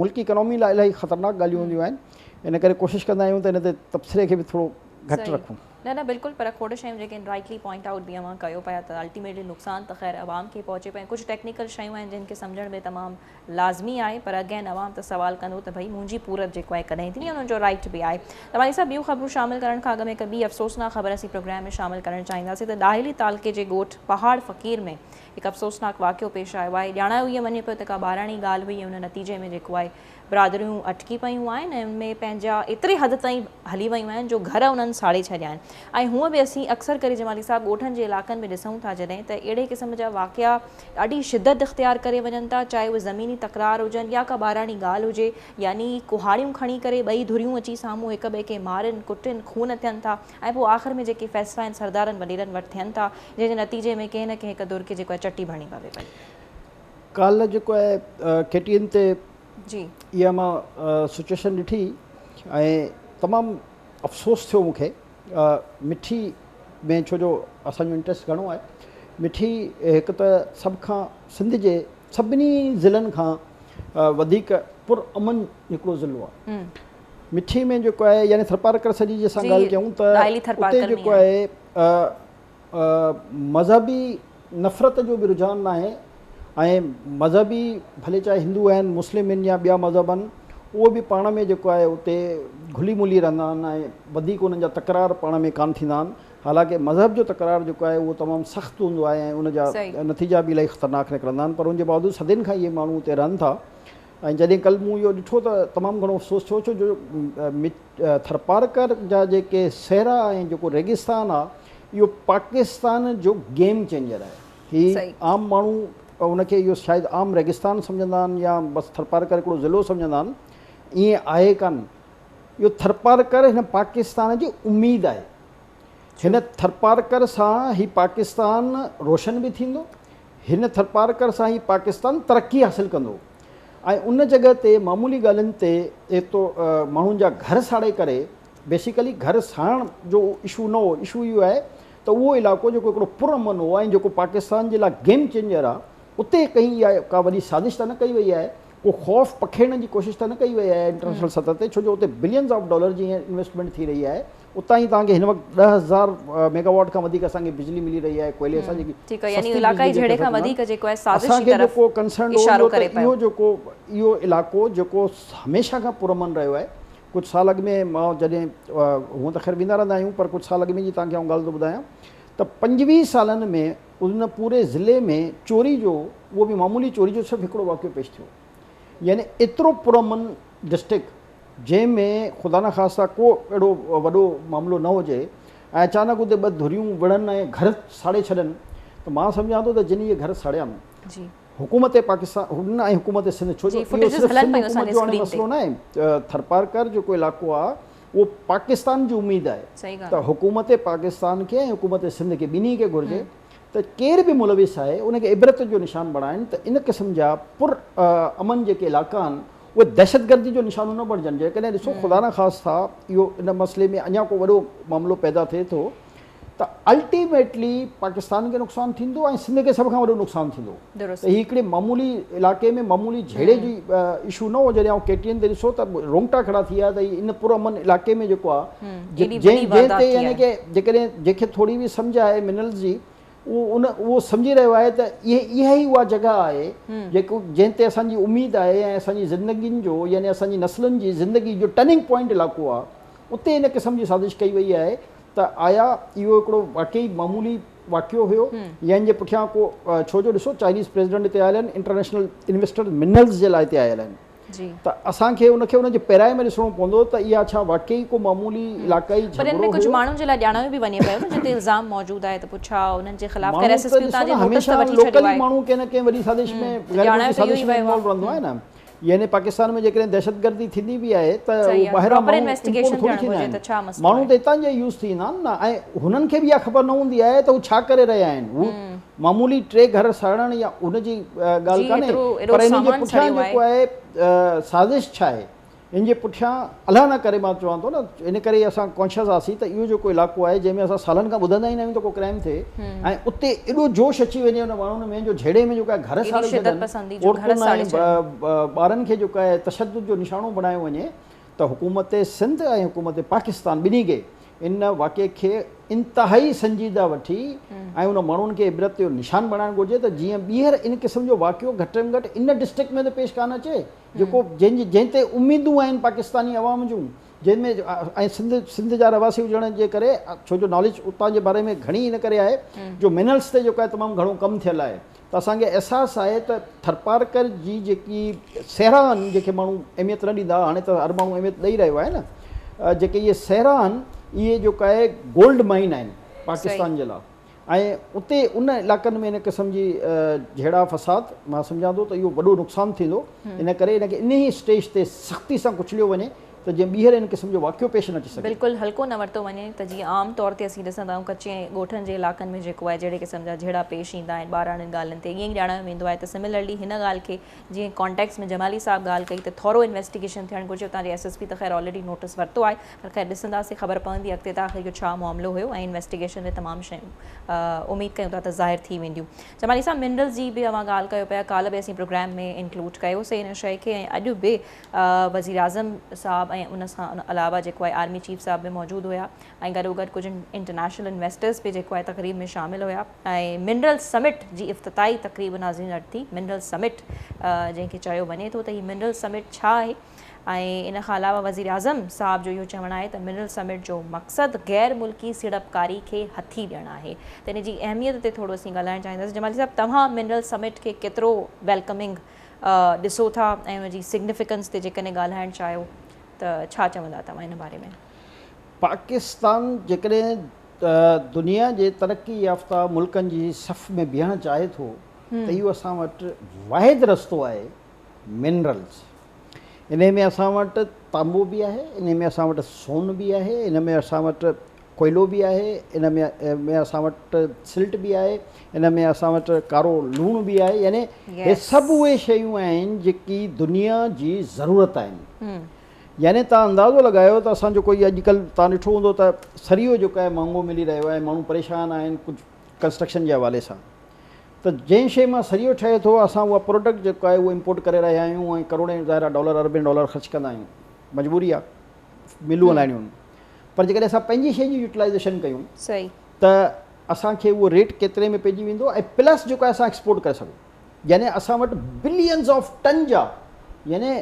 ملڪي اڪانامي لاء الاهي خطرناڪ ڳالهيون هونديون آهن، ان ڪري ڪوشش ڪندا آهيون ته ان تي تبصري کي به ٿورو گهٽ رکون. نه نه بلڪل، پر کوڙ شيون جيڪي رائٽلي پوائنٽ آئوٽ به اوهان ڪيو پيا ته الٽيميٽلي نقصان ته خير عوام کي پهچي پيو ۽ ڪجهه ٽيڪنيڪل شيون آهن جن کي سمجهڻ به تمام لازمي آهي، پر اگين عوام ته سوال ڪندو ته ڀئي منهنجي پورت جيڪو آهي ڪڏهن ٿيندي، انهن جو رائٽ به آهي. توهان سان ٻيون خبرون شامل ڪرڻ کان اڳ ۾ هڪ ٻي افسوسناڪ خبر اسين پروگرام ۾ شامل ڪرڻ چاهينداسين ته ڏاهلي تعلقي جي ڳوٺ پهاڙ فقير ۾ هڪ افسوسناڪ واقعو پيش آيو آهي. ڄاڻايو اهو وڃي پيو ته ڪا ٻاراڻي ڳالهه هئي ۽ ان نتيجي ۾ جيڪو آهي برادريون اٽڪي پيون آهن ۽ ان ۾ پنهنجا ايتري حد تائين هلي ويون آهن جو گهر انهن ساڙي ڇڏيا آهن ۽ هونء به اسين اڪثر ڪري جمالي صاحب ڳوٺن جي علائقن ۾ ڏسون ٿا جڏهن ته اهڙي قسم جا واقعا ڏاڍي شدت اختيار ڪري وڃن ٿا، چاهي اهي زميني تڪرار هجن يا ڪا ٻاراڻي ڳالهه هجي، يعني ڪهاڙيون کڻي ڪري ٻئي ڌريون اچي سامهون هڪ ٻئي کي مارين ڪٽين خون ٿين ٿا ۽ پوء آخر ۾ جيڪي فيصلا آهن سردارن وڏيرن وٽ ٿين ٿا، جنهن جي نتيجي ۾ ڪنهن نه ڪنهن هڪ ڌر کي جيڪو آهي چٽي ڀرڻي پوي پئي. ڪالهه جيڪو آهي ڪي ٽي اين تي اها مان سچويشن ڏٺي ۽ تمام افسوس ٿيو مون کي مٺي ۾ ڇو جو اسان جو انٽريسٽ گهڻو آهي مٺي هڪ ته سڀ کان سنڌ جي سڀني ضلعن کان وڌيڪ پر امن هڪڙو ضلعو آهي مٺي ۾ جيڪو آهي يعني ٿرپارڪر سڄي جي اسان ڳالهه ڪيون ته اتي جيڪو آهي مذهبي نفرت جو به رجحان ناهي ۽ مذهبي ڀلي چاهي هندو آهن مسلم آهن يا ٻيا مذهب آهن اهو به پاڻ ۾ جيڪو آهي اتي گهلي ملي رهندا آهن ۽ وڌيڪ انهن جا تڪرار پاڻ ۾ ڪانه ٿيندا آهن حالانڪه مذهب جو تڪرار جيڪو آهي اهو تمام سخت هوندو آهي ۽ ان جا نتيجا به الاهي خطرناڪ نڪرندا آهن پر ان جي باوجود صدين کان اهي ماڻهو اتي رهن ٿا ۽ جڏهن ڪل مون اهو ڏٺو ته تمام گهڻو افسوس ٿيو ڇو جو ٿرپارڪر جا جيڪي صحرا ۽ جيڪو ريگستان آ اهو پاڪستان جو گيم چينجر آهي. هي عام ماڻهو ان کي اهو شايد عام ريگستان سمجهندا آهن يا بس ٿرپارڪر هڪڙو ضلعو سمجهندا آهن، ائين آهي ڪانه. اهو ٿرپارڪر هن پاڪستان جي اميد آهي. هن ٿرپارڪر سان هي پاڪستان روشن به ٿيندو، هن ٿرپارڪر سان هي پاڪستان ترقي حاصل ڪندو ۽ ان جڳهه تي معمولي ڳالهين تي ايترو ماڻهن جا گهر ساڙي ڪري بيسيڪلي گهر ساڙڻ جو اشو نه هو، اشو اهو آهي ته اهو علائقو جيڪو هڪڙو پر امن هو ۽ جيڪو پاڪستان جي لاء گيم چينجر آهي اتي ڪنهن اها ڪا وڏي سازش ته نه ڪئي وئي آهي، ڪو خوف پکيڙڻ جي ڪوشش ته نه ڪئي وئي آهي انٽرنيشنل سطح تي ڇو جو اتي بلينز آف ڊالر جي انويسٽمينٽ ٿي رهي آهي. اتان ئي توهان کي هن وقت 10,000 ميگا واٽ کان وڌيڪ اسان کي بجلي ملي رهي آهي ڪوئلي سان جيڪي ٺيڪ آهي يعني علاقائي جهيڙي کان وڌيڪ جيڪو آهي سازش جي طرف اشارو ڪري پيو. اهو جيڪو اهو علائقو جيڪو هميشه کان پرامن رهيو آهي ڪجهه سال اڳ ۾ مان جڏهن هونء ته خير ويندا رهندا آهيون پر ڪجهه سال اڳ ۾ جي توهان کي آئون ڳالهه ٿو ٻڌايان ته 25 سالن ۾ ان پوري ضلعي ۾ چوري جو اهو به معمولي چوري جو صرف هڪڙو واقعو پيش ٿيو يعني ايترو پرامن ڊسٽرڪٽ جنهن ۾ خدا نخواسته ڪو اهڙو وڏو معاملو نه هجي ۽ اچانڪ اتي ٻه ڌريون وڙهن ۽ گهر ساڙي ڇڏن ته مان سمجهان ٿو ته جن اهي گهر ساڙيا آهن حڪومت پاڪستان هن ۽ حڪومت سنڌ ڇو جو اهو صرف سنڌ حڪومت جو هاڻي مسئلو نه آهي ٿرپارڪر جيڪو علائقو آهي اهو پاڪستان جي اميد آهي ته حڪومت پاڪستان کي ۽ حڪومت سنڌ کي ٻنهي کي گهرجي ته ڪير به ملوث آهي ان کي عبرت جو نشان بڻائن ته ان قسم جا پر امن جيڪي علائقا آهن اهي دهشتگردي جو نشانو نه بڻجن. جيڪڏهن ڏسو خدا نخواسته اهو ان مسئلي ۾ اڃا ڪو وڏو معاملو پيدا ٿئي ٿو ته الٽيميٽلي پاڪستان کي نقصان ٿيندو ۽ سنڌ کي سڀ کان وڏو نقصان ٿيندو ته هي هڪڙي معمولي علائقي ۾ معمولي جهيڙي جي اشو نه هو. جڏهن آئون ڪي ٽي اين تي ڏسو ته رونگٽا کڙا ٿي ويا ته هي ان پر امن علائقي ۾ جيڪو آهي جنهن تي يعني ڪي جيڪڏهن جنهن کي ٿوري به سمجهه آهي منرلز جي اهو ان اهو سمجهي رهيو آهي ته اهي اها ئي اها جڳهه آهي جيڪو جنهن تي اسان جي اميد آهي ۽ اسان جي زندگين جو يعني اسان جي نسلن جي زندگي جو ٽرننگ پوائنٽ علائقو آهي اتي ان قسم جي سازش ڪئي وئي آهي ته آيا اهو هڪڙو واقعي معمولي واقعو هيو يا ان جي پٺيان ڪو ڇو جو ڏسو چائنيز پريزيڊنٽ هتي آيل آهن انٽرنيشنل انويسٽر منرلز جي لاء هتي آيل آهن ته اسان کي ان کي ان جي پيرائي ۾ ڏسڻو پوندو ته اها ڇا واقعي ڪو معمولي علائقائي جهڳڙو هيو؟ پر ان ۾ ڪجهه ماڻهن جي لاء ڄاڻايو به وڃي پيو نه جتي الزام موجود آهي ته پوء ڇا انهن جي خلاف خير ايس ايس پي اتان جي نوٽس ته وٺي ڇڏيو آهي. ماڻهو ڪنهن نه ڪنهن وڏي سازش ۾ غير ملڪي سازش ۾ انوالو رهندو آهي نه يعني پاڪستان ۾ جيڪڏهن دهشتگردي ٿيندي به آهي ته اهو ٻاهران ماڻهو امپورٽ ٿوري ٿيندا آهن ماڻهو ته هتان جا يوز ٿي ويندا آهن نه ۽ هنن کي به اها خبر نه هوندي آهي ته هو ڇا ڪري رهيا آهن هو معمولي ٽي گهر ساڙڻ يا ان جي ڳالهه ڪانهي پر ان جي پٺيان جيڪو آهي سازش ڇا آهي؟ ان جي پٺيان الله نه ڪري مان چوان ٿو نه ان ڪري اسان ڪانشس آسين ته اهو جيڪو علائقو آهي جنهن ۾ اسان سالن کان ٻڌندا ئي نه آهيون ته ڪو ڪرائم ٿئي ۽ اتي ايڏو جوش اچي وڃي ان ماڻهن ۾ جو جهيڙي ۾ جيڪو آهي گهر ساڙي ڇڏن عورتن ۽ ٻارن کي جيڪو آهي تشدد جو نشانو بڻايو وڃي ته حڪومت سنڌ ۽ حڪومت پاڪستان ٻنهي کي ان واقعي کي انتهائي سنجيده وٺي ۽ ان ماڻهن کي عبرت جو نشان بڻائڻ گهرجي ته جيئن ٻيهر ان قسم جو واقعو گهٽ ۾ گهٽ ان ڊسٽرڪٽ ۾ ته پيش ڪانه اچي جيڪو جنهن جي جنهن تي اميدون آهن پاڪستاني عوام جون جنهن ۾ ۽ سنڌ سنڌ جا رهواسي هجڻ جي ڪري ڇو جو ناليج اتان جي باري ۾ گهڻي ان ڪري آهي جو منرلس تي جيڪو آهي تمام گهڻو ڪم ٿيل آهي ته اسان کي احساس آهي ته ٿرپارڪر جي جيڪي صحرا آهن جنهن کي ماڻهو اهميت نه ڏيندا هاڻي ته هر ماڻهو اهميت ڏئي رهيو آهي نه جيڪي اهي صحرا آهن اهي جيڪو آهي گولڊ مائن آهن پاڪستان جي لاء ۽ اتي ان علائقن ۾ ان قسم جي جهيڙا فساد مان سمجهان ٿو ته اهو وڏو نقصان ٿيندو ان ڪري ان کي انهي اسٽيج تي سختي سان ڪچليو وڃي ته جيئن ٻيهر ان قسم جو واقعو پيش نه اچي سگهي. بلڪل هلڪو نه ورتو وڃي ته جيئن عام طور تي اسين ڏسندا آهيون ڪچي ۽ ڳوٺن جي علائقن ۾ جيڪو آهي جهڙي قسم جا جهيڙا پيش ايندا آهن ٻاراڻين ڳالهين تي ائين ئي ڄاڻايو ويندو آهي ته سملرلي هن ڳالهه کي جيئن ڪانٽيڪس ۾ جمالي صاحب ڳالهه ڪئي ته ٿورو انويسٽيگيشن ٿيڻ گهرجي اتان جي ايس ايس پي ته خير آلريڊي نوٽس ورتو آهي پر خير ڏسنداسين خبر پوندي اڳتي ته آخر اهو ڇا معاملو هيو ۽ انويسٽيگيشن ۾ تمام شيون اميد ڪيون ٿا ته ظاهر ٿي وينديون. جمالي صاحب منرلز جي به اوهان ڳالهه ڪيو پيا ڪالهه به اسين پروگرام ۾ انڪلوڊ ڪيوسين ان شيء کي ۽ اڄ به وزيراعظم صاحب ۽ ان سان علاوه جيڪو آهي آرمي چيف صاحب به موجود هيا ۽ گڏوگڏ ڪجهه انٽرنيشنل انويسٽرز به جيڪو آهي تقريب ۾ شامل هيا ۽ منرل سمٽ جي افتتاحي تقريب ناظرين اڄ ٿي منرل سمٽ جنهن کي چيو وڃي ٿو ته هي منرل سمٽ ڇا آهي ۽ ان کان علاوه وزيراعظم صاحب جو اهو چوڻ آهي ته منرل سمٽ جو مقصد غير ملڪي سيڙپڪاري کي هٿي ڏيڻ آهي ته ان جي اهميت تي ٿورو اسين ڳالهائڻ چاهينداسين جمالي صاحب توهان منرل سمٽ کي ڪيترو ويلڪمنگ ڏسو ٿا ۽ ان جي سگنيفڪنس تي جيڪڏهن ڳالهائڻ چاهيو ته ڇا چوندا توهان ان باري ۾؟ پاڪستان جيڪڏهن دنيا جي ترقي يافته ملڪن جي صف ۾ بيهڻ چاهي ٿو ته اهو اسان وٽ واحد رستو آهي منرلز انهي ۾ اسان وٽ تانبو به آهي، انهي ۾ اسان وٽ سون به آهي، ان ۾ اسان وٽ ڪوئلو به آهي، ان ۾ اسان وٽ سلٽ به آهي، ان ۾ اسان وٽ ڪارو لوڻ به آهي يعني هي سڀ اهي شيون آهن جيڪي دنيا جي ضرورت آهن. يعني توهان اندازو لڳايو ته اسان جو ڪوئي اڄڪلهه توهان ڏٺو هوندو ته سريو جيڪو آهي مهانگو ملي رهيو آهي ماڻهو پريشان آهن ڪجهه ڪنسٽرڪشن جي حوالي سان. ته جنهن شيء مان سريو ٺهي ٿو اسان اها پروڊڪٽ جيڪو آهي اهو امپورٽ ڪري رهيا آهيون ۽ ڪروڙين ظاهر آهي ڊالر اربين ڊالر خرچ ڪندا آهيون مجبوري آهي ملون هلائڻيون آهن پر جيڪڏهن اسان پنهنجي شيء جي يوٽيلائزيشن ڪيون ته اسان کي اهو ريٽ ڪيتري ۾ پئجي ويندو ۽ پلس جيڪو آهي اسان ايڪسپورٽ ڪري سگهون يعني اسان وٽ بلينز آف ٽن جا يعني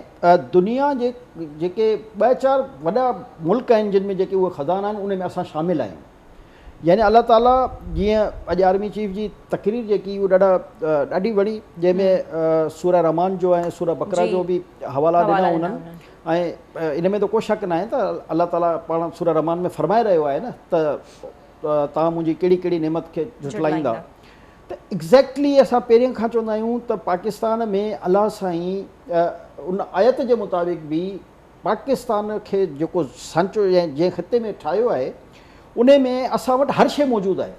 دنيا جي جيڪي ٻه چار وڏا ملڪ آهن جن ۾ جيڪي اهي خزانا آهن ان ۾ اسان شامل آهيون يعني الله تعالي جيئن اڄ آرمي چيف جي تقرير جيڪي اهو ڏاڍا ڏاڍي وڻي جنهن ۾ سوره رحمان جو ۽ سوره بقره جو به حوالا ڏنا انهن ۽ ان ۾ ته ڪو شڪ ناهي ته الله تعالي پاڻ سوره رحمان ۾ فرمائي رهيو آهي نه ته توهان منهنجي ڪهڙي ڪهڙي نعمت کي جهٽلائيندا ته ايگزيڪٽلي اسان پهرين کان چوندا آهيون ته پاڪستان ۾ الله سائين ان آيت جي مطابق به پاڪستان کي جيڪو سانچو يا جنهن خطي ۾ ٺاهيو آهي انهي ۾ اسان وٽ هر شيء موجود آهي.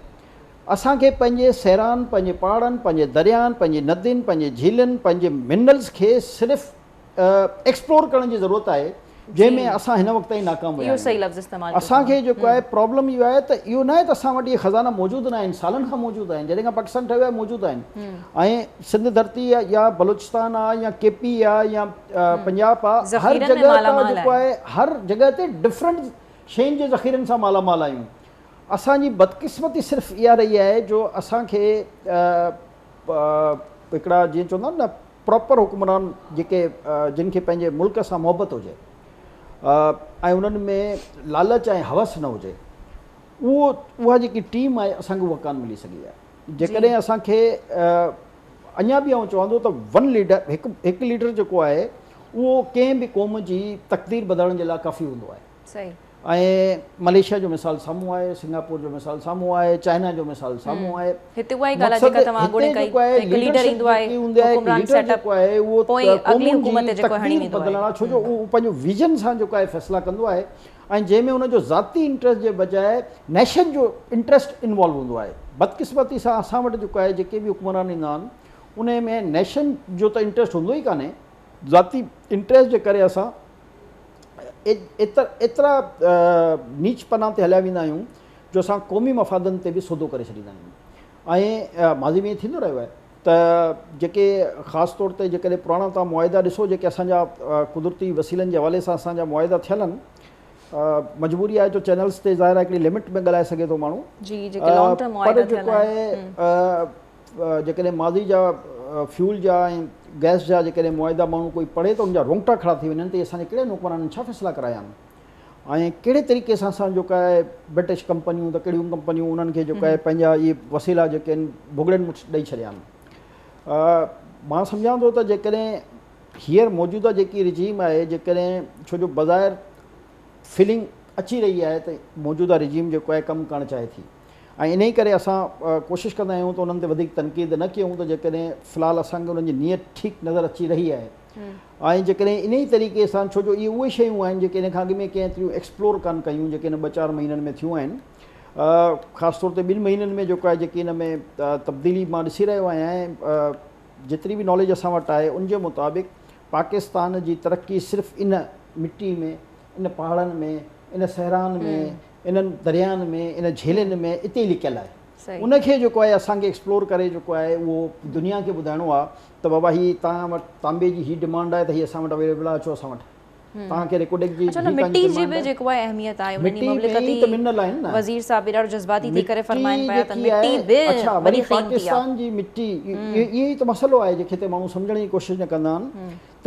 اسان کي پنهنجي صحرائن، پنهنجي پهاڙن، پنهنجي دريائن، پنهنجي ندين، پنهنجي جهيلن، پنهنجي منرلز کي صرف ايڪسپلور ڪرڻ جي ضرورت آهي جنهن ۾ اسان هن وقت تائين ناڪام ويا آهيون. اسان کي جيڪو آهي پرابلم اهو آهي ته اهو ناهي ته اسان وٽ اهي خزانا موجود ناهن، سالن کان موجود آهن، جڏهن کان پاڪستان ٺهيو آهي موجود آهن ۽ سنڌ ڌرتي يا بلوچستان آ يا ڪي پي آ يا پنجاب آ هر جڳهه تان جيڪو آهي هر جڳهه تي ڊفرنٽ شين جي ذخيرن سان مالا مال آهيون اسان جي بدقسمتي صرف اها رهي آهي جو اسان کي هڪڙا جيئن چوندا آهن نه پراپر حڪمران جيڪي جن کي پنهنجي ملڪ سان محبت هجي ۽ انهن ۾ لالچ ۽ حوس نه هجي اهو اها جيڪي ٽيم آهي اسان کي اها ڪانه ملي سگهي آهي جيڪڏهن اسان کي اڃا به آئون چوان ٿو ته ون ليڊر هڪ هڪ ليڊر جيڪو آهي اهو ڪنهن به قوم جي تقدير بدلڻ جي لاء ڪافي هوندو آهي ۽ ملائيشيا جو مثال سامهون آهي سنگاپور جو مثال سامهون آهي چائنا جو مثال سامهون آهي هتي اها ئي ڳالهه آهي جيڪا توهان اڳوڻي ڪئي ته هڪ ليڊر ايندو آهي حڪمران سيٽ اپ پوء اڳلي حڪومت تي جيڪو هڻي ويندو آهي ڇو جو اهو پنهنجو ويزن سان جيڪو آهي فيصلا ڪندو آهي ۽ جنهن ۾ ان جو ذاتي انٽريسٽ جي بجاء نيشن جو انٽريسٽ انوالو هوندو آهي. بدقسمتي سان اسان وٽ جيڪو آهي جيڪي به حڪمران ايندا آهن انهي ۾ نيشن جو ته انٽريسٽ هوندو ئي ڪانهي، ذاتي انٽريسٽ جي ڪري اسان ايترا نيچ پنا تي هليا ويندا آهيون جو اسان قومي مفادن تي به سودو ڪري ڇڏيندا آهيون ۽ ماضي ۾ ٿيندو رهيو آهي ته جيڪي خاص طور تي جيڪڏهن پراڻا توهان معاهدا ڏسو جيڪي اسان جا قدرتي وسيلن جي حوالي سان اسان جا معاهدا ٿيل آهن مجبوري آهي جو چينلز تي ظاهر آهي هڪڙي لمٽ ۾ ڳالهائي سگهي ٿو ماڻهو جي جيڪي لانگ ٽرم معاهدا ٿيل آهن پر جيڪو آهي جيڪڏهن ماضي جا فيول جا ۽ گئس جا جيڪڏهن معاهدا ماڻهو ڪوئي پڙهي ته ان جا رونگٽا کڙا ٿي وڃن ته اسان جي ڪهڙي حڪمرانن ڇا فيصلا ڪرايا آهن ۽ ڪهڙي طريقي سان اسان جيڪو آهي برٽش ڪمپنيون ته ڪهڙيون ڪمپنيون انهن کي جيڪو آهي پنهنجا اهي وسيلا جيڪي آهن ڀڳڙن مٺ ڏئي ڇڏيا آهن. مان سمجهان ٿو ته جيڪڏهن هينئر موجوده جيڪي رجيم آهي جيڪڏهن ڇو جو بظاهر فيلنگ اچي رهي آهي ته موجوده رجيم جيڪو آهي ڪم ڪرڻ چاهي ٿي ۽ انهي ڪري اسان ڪوشش ڪندا آهيون ته انهن تي وڌيڪ تنقيد نه ڪيون ته جيڪڏهن في الحال اسان کي انهن جي نيت ٺيڪ نظر اچي رهي آهي ۽ جيڪڏهن انهي طريقي سان ڇو جو اهي اهي شيون آهن جيڪي ان کان اڳ ۾ ڪنهن ايتريون ايڪسپلور ڪانه ڪيون جيڪي هن ٻه چار مهينن ۾ ٿيون آهن خاص طور تي ٻن مهينن ۾ جيڪو آهي جيڪي ان ۾ تبديلي مان ڏسي رهيو آهيان ۽ جيتري به ناليج اسان وٽ آهي ان جي مطابق پاڪستان جي ترقي صرف ان مٽي ۾ ان پهاڙن ۾ ان صحرائن ۾ انهن دريائن ۾ ان جهيلن ۾ اتي ئي لڪيل آهي ان کي جيڪو آهي اسان کي ايڪسپلور ڪري جيڪو آهي اهو دنيا کي ٻڌائڻو آهي ته بابا هي توهان وٽ تانبي جي هي ڊمانڊ آهي ته هي اسان وٽ اويليبل آهي اچو اسان وٽ توهان کي ريڪوڊڪ جي اڇا مٽي جي به جيڪو آهي اهميت آهي ان جي مملڪتي وزير صاحب به ڏاڍو جذباتي ٿي ڪري فرمائن پيا ته مٽي به وڏي قيمتي آهي پاڪستان جي مٽي اهو ئي ته مسئلو آهي جيڪي هتي ماڻهو سمجهڻ جي ڪوشش نه ڪندا آهن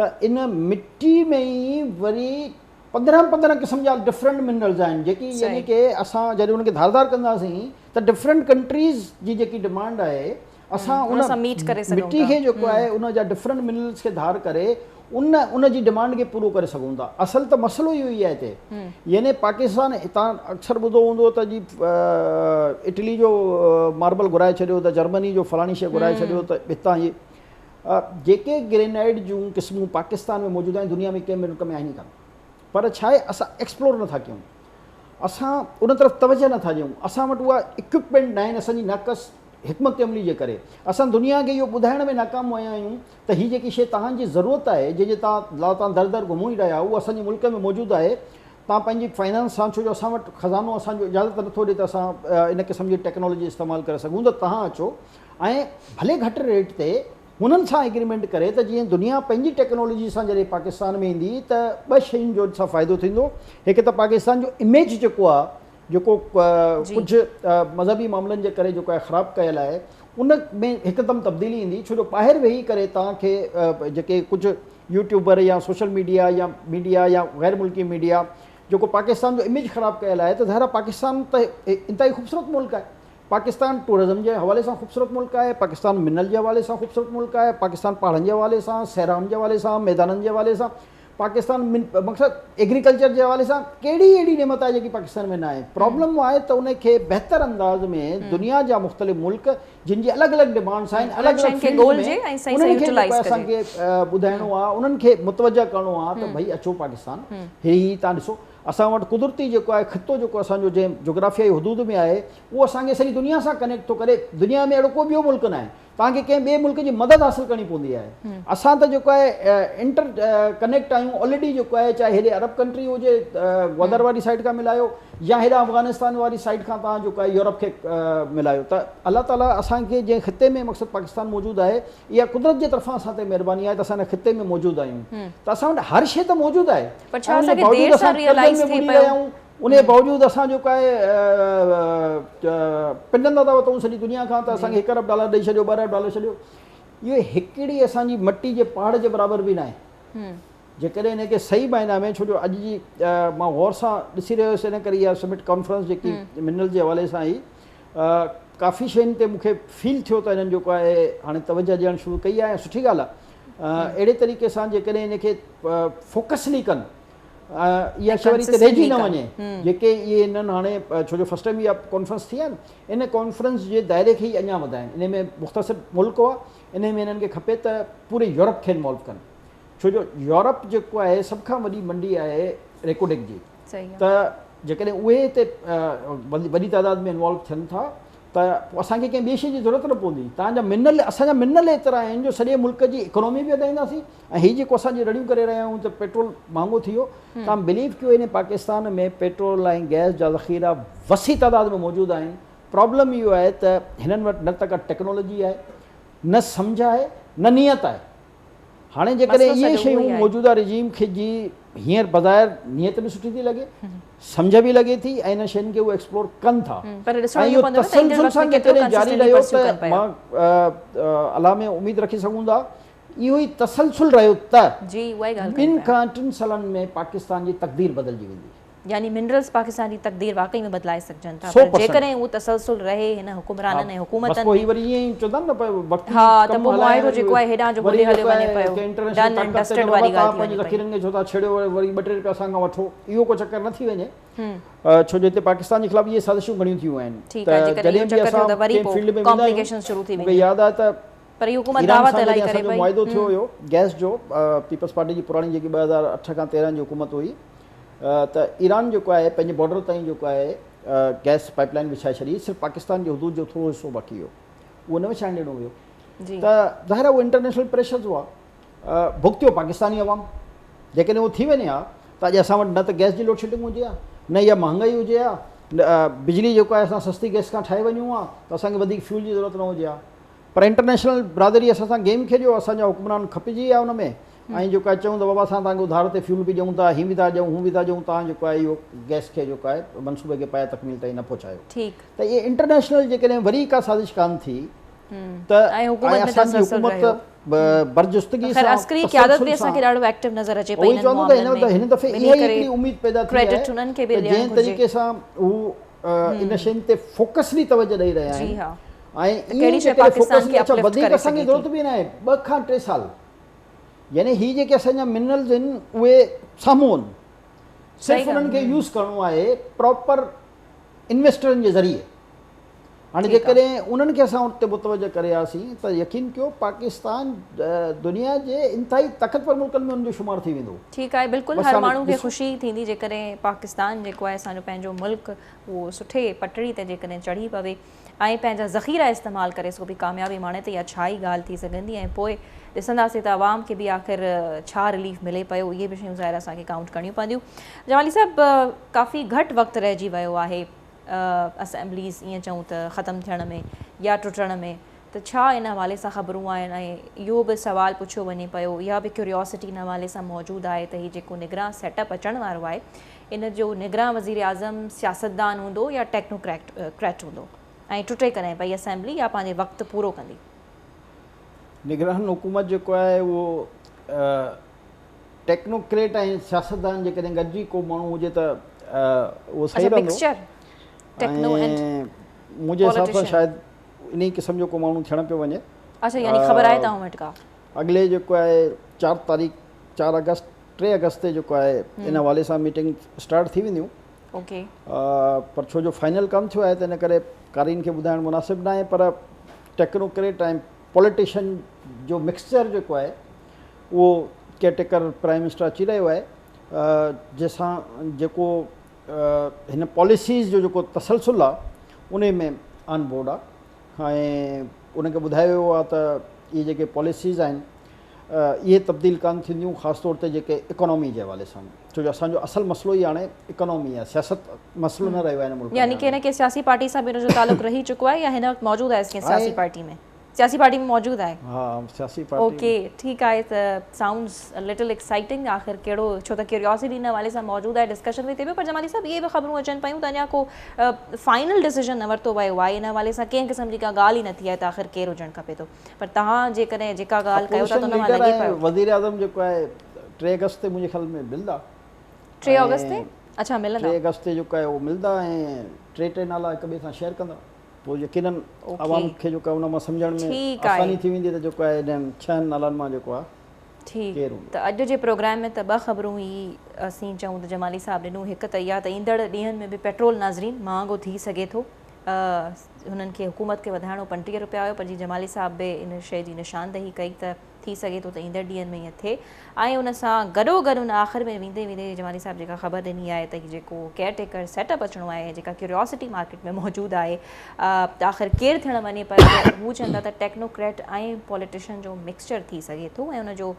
ته ان مٽي ۾ ئي وري 15 15 قسم جا ڊفرنٽ منرلز آهن جيڪي يعني ڪي اسان جڏهن ان کي ڌار ڌار ڪنداسين ته ڊفرنٽ ڪنٽريز جي جيڪي ڊمانڊ آهي اسان ان ميٽ ڪري سگهون مٽي کي جيڪو آهي ان جا ڊفرنٽ منرلز کي ڌار ڪري ان ان جي ڊمانڊ کي پورو ڪري سگهون ٿا اصل ته مسئلو اهو ئي آهي هتي يعني پاڪستان هتان اڪثر ٻڌو هوندو ته جي اٽلي جو ماربل گهرائي ڇڏيو ته جرمني جو فلاڻي شي گهرائي ڇڏيو ته هتان هي جيڪي گرينائيٽ جون قسمون پاڪستان ۾ موجود آهن دنيا ۾ ڪنهن به ملڪ ۾ آهن ئي ڪانه پر ڇا آهي اسان ايڪسپلور نٿا ڪيون اسان ان طرف توجه نٿا ڏيون اسان وٽ اها اڪوپمينٽ ناهن اسان جي ناقص حڪمت عملي جي ڪري اسان دنيا کي اهو ٻڌائڻ ۾ ناڪام ويا آهيون ته هي جيڪي شيء توهان جي ضرورت آهي جنهن جي توهان لاء توهان در در گهمو ئي رهيا آهيو اهو اسان جي ملڪ ۾ موجود آهي توهان پنهنجي فائنانس سان ڇو جو اسان وٽ خزانو اسان جو اجازت نٿو ڏي ته اسان ان قسم جي ٽيڪنالاجي استعمال ڪري سگهون ته توهان اچو ۽ ڀلي گهٽ ريٽ تي هنن سان ايگريمينٽ ڪري ته جيئن دنيا پنهنجي ٽيڪنالاجي سان جڏهن پاڪستان ۾ ايندي ته ٻه شين جو ان سان فائدو ٿيندو هڪ ته پاڪستان جو اميج جيڪو آهي جيڪو ڪجهه مذهبي معاملن جي ڪري جيڪو آهي خراب ڪيل آهي ان ۾ هڪدم تبديلي ايندي ڇو جو ٻاهر ويهي ڪري توهان کي جيڪي ڪجهه يوٽيوبر يا سوشل ميڊيا يا ميڊيا يا غير ملڪي ميڊيا جيڪو پاڪستان جو اميج خراب ڪيل آهي ته ظاهر آهي پاڪستان ته انتهائي خوبصورت ملڪ آهي پاڪستان ٽوئرزم جي حوالي سان خوبصورت ملڪ آهي، پاڪستان منل جي حوالي سان خوبصورت ملڪ آهي، پاڪستان پهاڙن جي حوالي سان، صحرائن جي حوالي سان، ميدانن جي حوالي سان، پاڪستان مقصد ايگريڪلچر جي حوالي سان ڪهڙي اهڙي نعمت آهي جيڪي پاڪستان ۾ نه آهي. پرابلم اها آهي ته ان کي بهتر انداز ۾ دنيا جا مختلف ملڪ جن جي الڳ الڳ ڊمانڊس آهن الڳ الڳ فيلڊ ۾ انهن کي جيڪو اسان کي ٻڌائڻو آهي انهن کي متوجه ڪرڻو آهي ته ڀئي اچو پاڪستان هي هي تان ڏسو اسان وٽ قدرتي جيڪو آهي خطو جيڪو اسان جو جنهن جغرافيائي حدود ۾ آهي اهو اسان کي سڄي دنيا سان ڪنيڪٽ ٿو ڪري دنيا ۾ اهڙو ڪو ٻيو ملڪ ناهي توهان کي ڪنهن ٻئي ملڪ جي مدد حاصل ڪرڻي پوندي آهي اسان ته جيڪو آهي انٽر ڪنيڪٽ آهيون آلريڊي جيڪو آهي چاهي هيڏي عرب ڪنٽري هجي گوادر واري سائيڊ کان ملايو يا هيڏا افغانستان واري سائيڊ کان توهان جيڪو آهي يورپ کي ملايو ته الله تعالي اسان کي جنهن خطي ۾ مقصد پاڪستان موجود آهي اها قدرت جي طرفان اسان تي مهرباني آهي ته اسان هن خطي ۾ موجود آهيون ته اسان وٽ هر شيء ته موجود آهي پر ڇا اسان کي دير سان ريئلائز ٿئي پيو انهيء باوجود اسان جيڪو آهي پنندا ٿا وتون سڄي دنيا کان ته اسان کي هڪ ارب ڊالر ڏئي ڇڏيو ٻه ارب ڊالر ڇڏيو اهو هڪڙي اسان جي مٽي جي پهاڙ جي برابر به ناهي جيڪڏهن ان کي صحيح معنيٰ ۾ ڇو جو اڄ جي مان غور سان ڏسي رهيو هيس ان ڪري اها سمٽ ڪانفرنس جيڪي منرل جي حوالي سان هئي ڪافي شين تي مون کي فيل ٿيو ته هنن جيڪو آهي هاڻي توجه ڏيڻ شروع ڪئي آهي ۽ سٺي ڳالهه آهي اهڙي طريقي سان جيڪڏهن ان کي فوڪسلي ڪن اها شيء وري هتي رهجي نه وڃي جيڪي اهي هنن هاڻي ڇو جو فرسٽ ٽائيم اها ڪانفرنس ٿي آهي نه ان ڪانفرنس جي دائري کي ئي اڃا وڌائين ان ۾ مختصر ملڪ هئا ان ۾ هنن کي کپي ته پوري يورپ کي انوالو ڪن ڇو جو يورپ جيڪو آهي سڀ کان وڏي منڊي آهي ريڪوڊڪ جي ته جيڪڏهن اهي هتي وڏي تعداد ۾ انوالو ٿين ٿا ته ته پوء اسان کي ڪنهن ٻي شيء جي ضرورت نه پوندي. توهان جا منرل اسان جا منرل ايترا آهن جو سڄي ملڪ جي اڪانومي به وڌائينداسين ۽ هي جيڪو اسان جي رڙيون ڪري رهيا آهيون ته پيٽرول مهانگو ٿي ويو، توهان بليو ڪيو ان پاڪستان ۾ پيٽرول ۽ گئس جا ذخيرا وسيع تعداد ۾ موجود آهن. پرابلم اهو آهي ته هنن وٽ نه ته ڪا ٽيڪنالاجي آهي، نه سمجهه آهي، نه نيت آهي. هاڻي جيڪڏهن اهي شيون موجوده رجيم کي جي هينئر بظاهر نيت به سٺي ٿي لڳي، سمجهه به لڳي ٿي ۽ انهن شين کي هو ايڪسپلور ڪن ٿا ۽ اهو تسلسل سان جيڪڏهن جاري رهيو ته مان الله ۾ اميد رکي سگهون ٿا اهو ئي تسلسل رهيو ته ٻن کان ٽن سالن ۾ پاڪستان جي تقدير بدلجي ويندي. يعني منرلز پاڪستان جي تقدير واقعي ۾ بدلائي سگهجن ٿا پر جيڪڏهن اهو تسلسل رهي هن حڪمرانن ۽ حڪومتن ۾ ها ته پوء معاهدو جيڪو آهي هيڏانهن جو هوڏي هليو وڃي پيو ڊن اينڊ ڊسٽيڊ واري ڳالهه ٿي وڃي پئي. وري ٻه ٽي رپيا اسان کان وٺو اهو ڪو چڪر نه ٿي وڃي ڇو جو هتي پاڪستان جي خلاف اهي سازشون گهڻيون ٿيون آهن ته جڏهن به اسان ڪنهن فيلڊ ۾ ويندا آهيون مون کي ياد آهي ته پر هي حڪومت ايران دعويٰ سان ته الاهي جڏهن ڪري اسان جو پئي. معاهدو ٿيو هيو گئس جو پيپلز پارٽي جي پراڻي جيڪي 2008 کان 13 جي حڪومت هئي ته ايران جيڪو آهي پنهنجي بارڊر تائين جيڪو آهي گئس پائپ لائن وڇائي ڇڏي صرف پاڪستان جي حدود جو ٿورو حصو باقي هيو اهو نه وڇائڻ ڏنو ويو ته ظاهر آهي اهو انٽرنيشنل پريشرز هئا ڀڳتيو پاڪستاني عوام جيڪڏهن اهو ٿي وڃي ها ته اڄ اسان وٽ نه ته گئس جي لوڊ شيڊنگ هجي ها نه اها مهانگائي هجي ها بجلي جيڪو آهي اسان سستي گئس کان ٺاهي وڃون ها ته اسان کي وڌيڪ فيول جي ضرورت نه هجي ها پر انٽرنيشنل برادري اسان سان گيم کيڏيو اسان جا حڪمران کپجي ويا ان ۾ ۽ جيڪو آهي چئون ته بابا اسان توهان کي اڌار تي فيول به ڏيون ٿا هي به ٿا ڏيون هو به ٿا ڏيون توهان جيڪو آهي اهو گئس کي جيڪو آهي منصوبي کي پايه تڪميل تائين نه پهچايو ته اهي انٽرنيشنل جيڪڏهن وري ڪا سازش ڪانه ٿي ته ۽ اسان جي حڪومت برجستگي سان عسڪري قيادت به اسان کي ڏاڍو ايڪٽو نظر اچي پئي انهن معاملن ۾ هن دفعي اها ئي هڪڙي اميد پيدا ٿي آهي ته جنهن طريقي سان هو ان شين تي فوڪسلي توجه ڏئي رهيا آهن ۽ ائين جيڪڏهن فوڪس اڇا وڌيڪ اسان کي ضرورت به ناهي 2 کان 3 سال يعني هي جيڪي اسان جا منرلز آهن اهي سامهون آهن صرف انهن کي يوز ڪرڻو آهي پراپر انويسٽرن جي ذريعي هاڻي جيڪڏهن انهن کي اسان اتي متوجه ڪري آسين ته يقين ڪيو پاڪستان دنيا جي انتهائي طاقتور ملڪن ۾ ان جو شمار ٿي ويندو. ٺيڪ آهي بلڪل هر ماڻهو کي خوشي ٿيندي جيڪڏهن پاڪستان جيڪو آهي اسان جو پنهنجو ملڪ اهو سٺي پٽڙي تي جيڪڏهن چڙهي پوي ۽ پنهنجا ذخيرا استعمال ڪري سو به ڪاميابي ماڻي ته اها ڇا ئي ڳالهه ٿي سگهندي ۽ پوء ڏسنداسين ته عوام کي به آخر ڇا رليف ملي پيو اهي به شيون ظاهر اسان کي ڪائونٽ ڪرڻيون پونديون. جمالي صاحب ڪافي گهٽ وقت رهجي ويو آهي اسيمبليز ائين چئون ته ختم ٿيڻ ۾ يا ٽٽڻ ۾ ته ڇا ان حوالي سان خبرون آهن ۽ اهو به سوال پڇيو وڃي پيو اها به ڪيوريوسٽي ان حوالي سان موجود آهي ته هي جيڪو نگران سيٽ اپ اچڻ وارو آهي ان جو نگران وزيراعظم سياستدان هوندو يا ٽيڪنوڪريٽ هوندو ۽ ٽٽي ڪڏهن پئي اسيمبلي يا پنهنجي وقت پورو ڪندي؟ نگران حڪومت جيڪو آهي اهو ٽيڪنوڪريٽ ۽ سياستدان جيڪڏهن گڏجي ڪو ماڻهو هجي ته اهو صحيح رهندو ۽ منهنجي حساب سان شايد انهي قسم جو ڪو ماڻهو ٿيڻ پيو وڃي. اڇا يعني خبر آهي توهان وٽ ڪا؟ اڳلي جيڪو آهي 4 تاريخ 4 آگسٽ 3 آگسٽ تي جيڪو آهي ان حوالي سان ميٽنگ اسٽارٽ ٿي وينديون اوڪي پر ڇو جو فائنل ڪم ٿيو آهي ته ان ڪري قارئين کي ٻڌائڻ مناسب ناهي پر ٽيڪنوڪريٽ ۽ پوليٽيشن جو مڪسچر جيڪو آهي اهو ڪيئر ٽيڪر پرائم منسٽر اچي رهيو آهي جنهن سان جيڪو هن پاليسيز جو جيڪو تسلسل آهي ان ۾ آن بورڊ آهي ۽ ان کي ٻڌايو ويو آهي ته اهي جيڪي پاليسيز آهن اهي تبديل ڪانه ٿينديون خاص طور تي جيڪي اڪانومي جي حوالي سان ڇو جو اسان جو اصل مسئلو ئي هاڻي اڪانومي آهي سياست مسئلو نه رهيو آهي هن ملڪ ۾ يعني ڪنهن نه ڪنهن سياسي پارٽي سان به ان جو تعلق رهي چڪو آهي يا هن وقت موجود آهي ڪنهن سياسي پارٽي ۾ سياسي پارٽي ۾ موجود آهي ها سياسي پارٽي اوڪي ٺيڪ آهي ته سائونڊز لٽل ايڪسائيٽنگ آخر ڪهڙو ڇو ته ڪيوريوسٽي ان حوالي سان موجود آهي ڊسڪشن به ٿئي پيو پر جمالي صاحب اهي به خبرون اچن پيون ته اڃا ڪو فائنل ڊسيزن نه ورتو ويو آهي ان حوالي سان ڪنهن قسم جي ڪا ڳالهه ئي نه ٿي آهي ته آخر ڪير هجڻ کپي ٿو پر توهان جيڪڏهن جيڪا ڳالهه ڪيو ٿا ته اپوزيشن ان مان ليڊر لڳي ۽ پيو. وزيراعظم جيڪو آهي 3 آگسٽ تي منهنجي خيال ۾ ملندا. 3 آگسٽ تي اڇا ملندا. 3 آگسٽ تي جيڪو آهي اهو ملندا ۽ ٽي ٽي نالا هڪ ٻئي سان شيئر ڪندا پوء يقينن عوام کي جيڪو آهي ان مان سمجهڻ ۾ آساني ٿي ويندي ته جيڪو آهي انهن ڇهن نالن مان جيڪو آهي ٺيڪ ته اڄ جي پروگرام ۾ ته ٻه خبرون ئي اسين چئون ته جمالي صاحب ڏنو هڪ ته اها ته ايندڙ ڏينهن ۾ به پيٽرول ناظرين مهانگو ٿي سگهي ٿو هنن کي حڪومت کي وڌائڻو 35 روپيا هيو پر جي جمالي صاحب به ان شيء جي نشاندهي ڪئي ته ٿي سگهي ٿو ته ايندڙ ڏينهن ۾ ائين ٿئي ۽ ان سان گڏو گڏ ان آخر ۾ ويندي ويندي جمالي صاحب جيڪا خبر ڏني آهي ته هي جيڪو ڪيئر ٽيڪر سيٽ اپ اچڻو آهي جيڪا ڪيوريوسٽي مارڪيٽ ۾ موجود آهي ته آخر ڪير ٿيڻ وڃي پر هو چون ٿا ته ٽيڪنوڪريٽ ۽ پوليٽيشن جو مڪسچر ٿي سگهي ٿو ۽ ان جو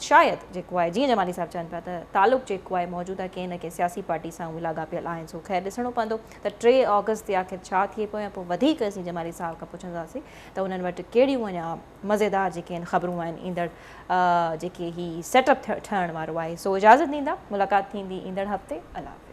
شايد جيڪو آهي جيئن جمالي صاحب چون پيا ته تعلق جيڪو آهي موجوده ڪنهن نه ڪنهن سياسي پارٽي سان اهي لاڳاپيل آهن سو خير ڏسڻو پوندو ته 3 آگسٽ تي آخر ڇا ٿئي پيو ۽ پوء وڌيڪ اسين جمالي صاحب کان پڇنداسين ته انهن وٽ ڪهڙيون اڃا مزيدار جيڪي آهن خبرون آهن ايندڙ جيڪي هي سيٽ اپ ٺهڻ وارو آهي سو اجازت ڏيندا ملاقات ٿيندي ايندڙ هفتي الله حافظ.